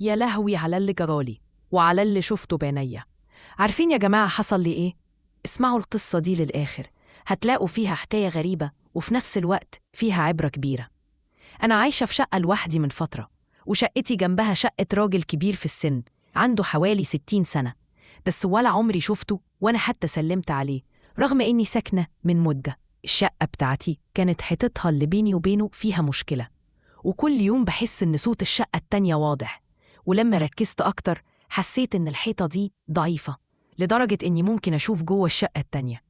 يا لهوي على اللي جرالي وعلى اللي شفته بعينيا. عارفين يا جماعة حصل لي إيه؟ اسمعوا القصة دي للآخر، هتلاقوا فيها حكاية غريبة وفي نفس الوقت فيها عبرة كبيرة. أنا عايشة في شقة لوحدي من فترة، وشقتي جنبها شقة راجل كبير في السن عنده حوالي 60 سنة، بس ولا عمري شفته وأنا حتى سلمت عليه رغم إني ساكنة من مدة. الشقة بتاعتي كانت حيطتها اللي بيني وبينه فيها مشكلة، وكل يوم بحس إن صوت الشقة التانية واضح، ولما ركزت أكتر حسيت إن الحيطة دي ضعيفة لدرجة إني ممكن أشوف جوه الشقة التانية.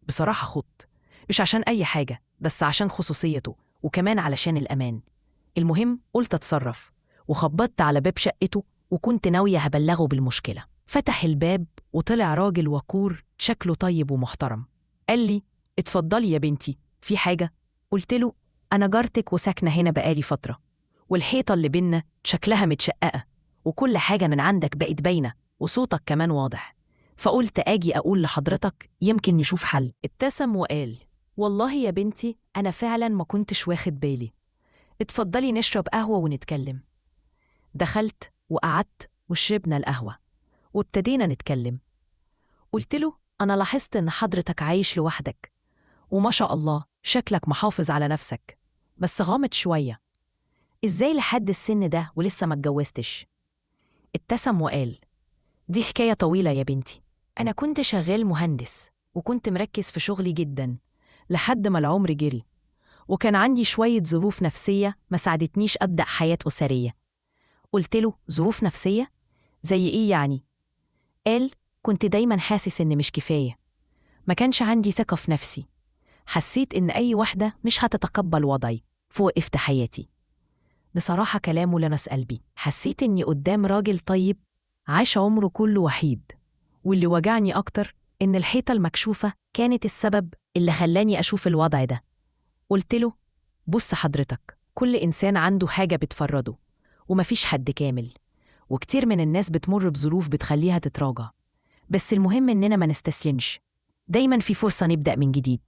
بصراحة خضت، مش عشان أي حاجة، بس عشان خصوصيته وكمان علشان الأمان. المهم قلت أتصرف، وخبطت على باب شقته وكنت ناوية هبلغه بالمشكلة. فتح الباب وطلع راجل وقور شكله طيب ومحترم. قال لي اتفضلي يا بنتي، في حاجة؟ قلت له أنا جارتك وساكنة هنا بقالي فترة، والحيطة اللي بينا شكلها متشققة، وكل حاجة من عندك بقت باينة وصوتك كمان واضح، فقلت أجي أقول لحضرتك يمكن نشوف حل. ابتسم وقال والله يا بنتي أنا فعلاً ما كنتش واخد بالي، اتفضلي نشرب قهوة ونتكلم. دخلت وقعدت وشربنا القهوة وابتدينا نتكلم. قلت له أنا لاحظت إن حضرتك عايش لوحدك وما شاء الله شكلك محافظ على نفسك، بس غامض شوية، إزاي لحد السن ده ولسه ما اتجوزتش؟ ابتسم وقال دي حكاية طويلة يا بنتي، أنا كنت شغال مهندس وكنت مركز في شغلي جدا لحد ما العمر جري، وكان عندي شوية ظروف نفسية ما ساعدتنيش أبدأ حياة أسرية. قلت له ظروف نفسية؟ زي إيه يعني؟ قال كنت دايما حاسس إن مش كفاية، ما كانش عندي ثقة في نفسي، حسيت إن أي واحدة مش هتتقبل وضعي، فوقفت حياتي. بصراحة كلامه لمس قلبي، حسيت إني قدام راجل طيب عاش عمره كله وحيد، واللي وجعني أكتر إن الحيطة المكشوفة كانت السبب اللي خلاني أشوف الوضع ده. قلت له بص حضرتك، كل إنسان عنده حاجة بتفرده ومفيش حد كامل، وكتير من الناس بتمر بظروف بتخليها تتراجع، بس المهم إننا ما نستسلمش، دايماً في فرصة نبدأ من جديد.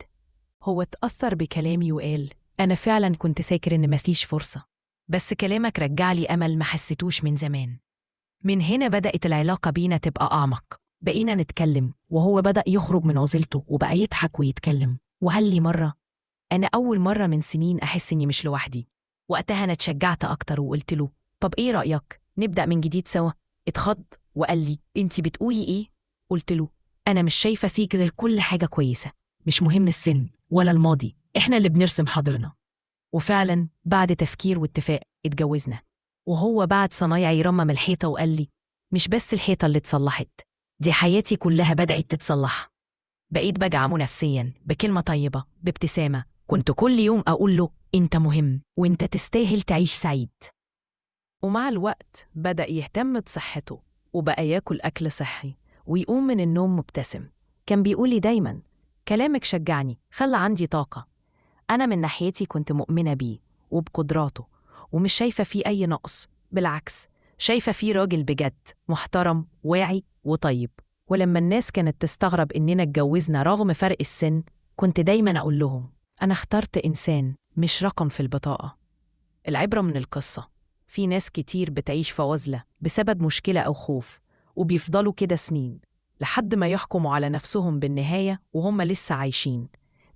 هو اتأثر بكلامي وقال أنا فعلاً كنت فاكر إن مفيش فرصة، بس كلامك رجع لي أمل ما حسيتوش من زمان. من هنا بدأت العلاقة بينا تبقى أعمق، بقينا نتكلم وهو بدأ يخرج من عزلته وبقى يضحك ويتكلم. وقال لي مرة أنا أول مرة من سنين أحس إني مش لوحدي. وقتها أنا اتشجعت أكتر وقلت له طب إيه رأيك نبدأ من جديد سوا؟ اتخض وقال لي أنتي بتقولي إيه؟ قلت له أنا مش شايفة فيك غير كل حاجة كويسة، مش مهم السن ولا الماضي، إحنا اللي بنرسم حاضرنا. وفعلا بعد تفكير واتفاق اتجوزنا، وهو بعد صنايعي يرمم الحيطة وقال لي مش بس الحيطة اللي اتصلحت، دي حياتي كلها بدأت تتصلح. بقيت بدعمه نفسيا بكلمة طيبة بابتسامة، كنت كل يوم أقول له أنت مهم وأنت تستاهل تعيش سعيد. ومع الوقت بدأ يهتم بصحته وبقى ياكل أكل صحي ويقوم من النوم مبتسم. كان بيقولي دايما كلامك شجعني، خلى عندي طاقة. أنا من ناحيتي كنت مؤمنة بيه وبقدراته ومش شايفة فيه أي نقص، بالعكس شايفة فيه راجل بجد محترم واعي وطيب. ولما الناس كانت تستغرب إننا اتجوزنا رغم فرق السن، كنت دايما أقول لهم أنا اخترت إنسان مش رقم في البطاقة. العبرة من القصة، في ناس كتير بتعيش في عزلة بسبب مشكلة أو خوف، وبيفضلوا كده سنين لحد ما يحكموا على نفسهم بالنهاية وهم لسه عايشين.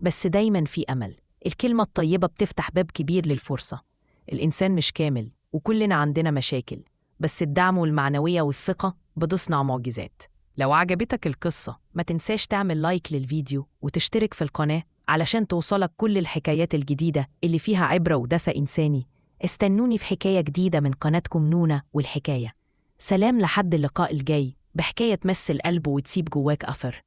بس دايما في أمل، الكلمة الطيبة بتفتح باب كبير للفرصة. الإنسان مش كامل وكلنا عندنا مشاكل، بس الدعم والمعنوية والثقة بتصنع معجزات. لو عجبتك القصة ما تنساش تعمل لايك للفيديو وتشترك في القناة علشان توصلك كل الحكايات الجديدة اللي فيها عبرة ودفء إنساني. استنوني في حكاية جديدة من قناتكم نونا والحكاية. سلام لحد اللقاء الجاي بحكاية تمس القلب وتسيب جواك أثر.